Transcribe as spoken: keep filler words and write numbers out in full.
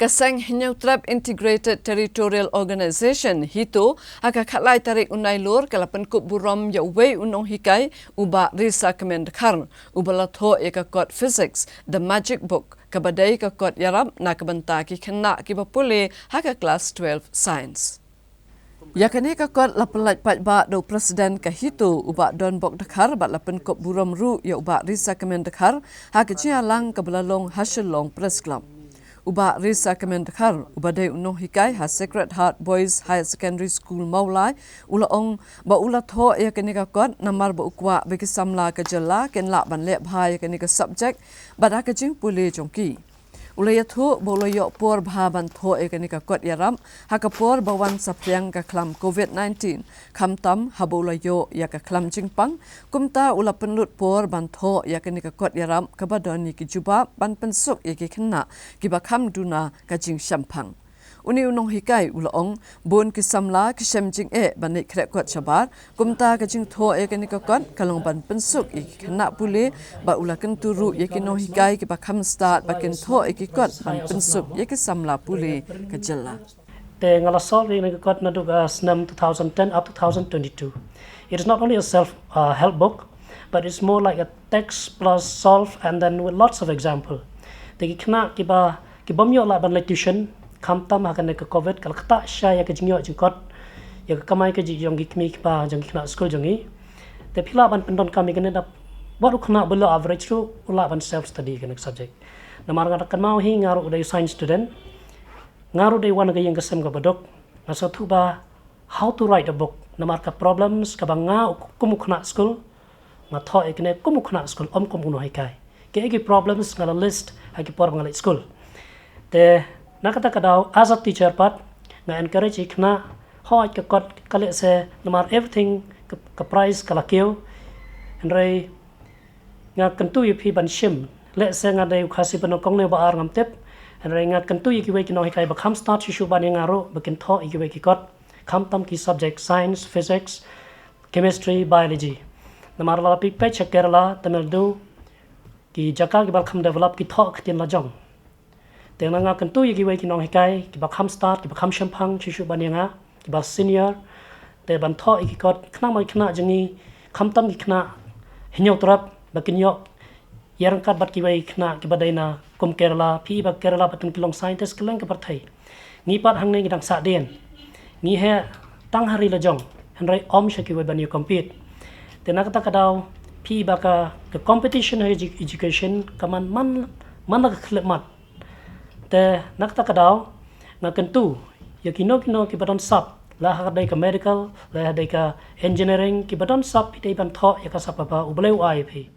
Ka seng Hynñiewtrep Integrated Territorial Organization, HITO, ha ka khatlai tarik u Nailur ka la pynkup burom ïa uwei u nonghikai, u Bah Risa Kmen Dkhar, uba la thoh ïa ka kot Physics, The Magic Book, kaba dei ka kot ïarap na ka bynta ki khynnah kiba pule ha ka klas twelve Science. Ïa kane ka kot la pynlait paidbah da u President ka HITO, u Bah Donbok Dkhar, bad la pynkup burom ruh ïa u Bah Risa Kmen Dkhar ha ka jingïalang kaba la long ha Shillong Press Club. U Bah Risa Kmen Dkhar, uba dei u nonghikai ha Sacred Heart Boys Higher Secondary School Mawlai, u la ong ba u la thoh ïa kane ka kot namar ba u kwah ba ki samla ka jylla kin lah ban leh bha ïa kane ka subject bad ha ka jingpule jong ki. U la ïathuh ba u la ïoh por bha ban thoh ïa kane ka kot ïarap ha ka por ba wan saphriang ka khlam Covid nineteen, khamtam haba u la ïoh ïa ka khlam jingpang. Kumta u la pynlut por ban thoh ïa kane ka kot ïarap kaba don ïa ki jubab ban pynsuk ïa ki khynnah kiba kham duna ka jingshemphang. Une u nonghikai u la ong, bun ki samla ki shem jingeh ban leit khreh kot shabar, kumta ka jingthoh ïa kane ka kot ka long ban pynsuk ïa ki khynnah pule, bad u la kyntu ruh ïa ki nonghikai kiba kham stad ba kin thoh ïa ki kot ban pynsuk ïa ki samla pule ka jylla. Te nga la solve ïa kane ka kot naduh ka snem two thousand ten up to two thousand twenty-two. It is not only a self, uh, help book, but it's more like a text plus solve and then with lots of example. Te ki khynnah kiba, ki bym ïoh lah ban leit tuition, khamtam ha kane ka Covid, ka la ktah shai ïa ka jingïoh jingkot, ïa ka kamai kajih jong ki kmie ki kpa jong ki khynnah skul jong ngi. Te phi lah ban pyndonkam ïa kane da wat u khynnah below average ruh u lah ban self study ïa kane ka subject. Namar nga da kynmaw hi nga ruh u dei u science student, nga ruh dei wan na ka ïing ka sem kaba duk, nga sngewthuh ba how to write a book, namar ka problems kaba nga u kum u khynnah skul, nga thoh ïa kane kum u khynnah skul, ym kum u nonghikai. Ki, ki problems nga la list ha ki por ba nga leit skul. Te na kata ka daw as a teacher pat nga encourage ïa ki khynnah, hooid ka kot ka lehse namar everything ka, ka price ka la kiew. Hynrei nga kyntu ïa phi ban shim. Lehse nga dei u Khasi ba nyngkong ne ba ar ngam tip. Hynrei nga kyntu ïa kiwei ki nonghikai ba kham stad shuh shuh ban ïa nga ruh ba kin thoh ïa kiwei ki kot, khamtam ki subject science, physics, chemistry, biology. Namar lada phi peit sha Kerala, Tamil Nadu, ki jaka kiba la kham develop ki thoh ktien la jong. Te nga, nga kyntu ïa kiwei ki nonghikai kiba kham stad, kiba kham shemphang shuh shuh ban ïa nga, kiba senior, te ban thoh ïa ki kot khnang ba ki khynnah jong ngi, khamtam ki khynnah Hynñiewtrep, ba kin ïoh ïaryngkat bad kiwei ki khynnah kiba dei na kum Kerala. Phi i ba Kerala bad tang ki long scientist kylleng ka pyrthei. Ngi pat hangne ngi dang sahdien. Ngi heh tang ha ri la jong, hynrei ym sha kiwei ban ïa compete. Te na kata ka daw phi i ba ka, ka competition ha edu-, education ka man, man, man la ka khyllipmat. Te na kata ka daw nga kyntu ïa kino kino kiba don sap, la ha ka dei ka medical, la ha dei ka engineering, kiba don sap phi dei ban thoh ïa ka sap ba U Blei u ai ïa phi.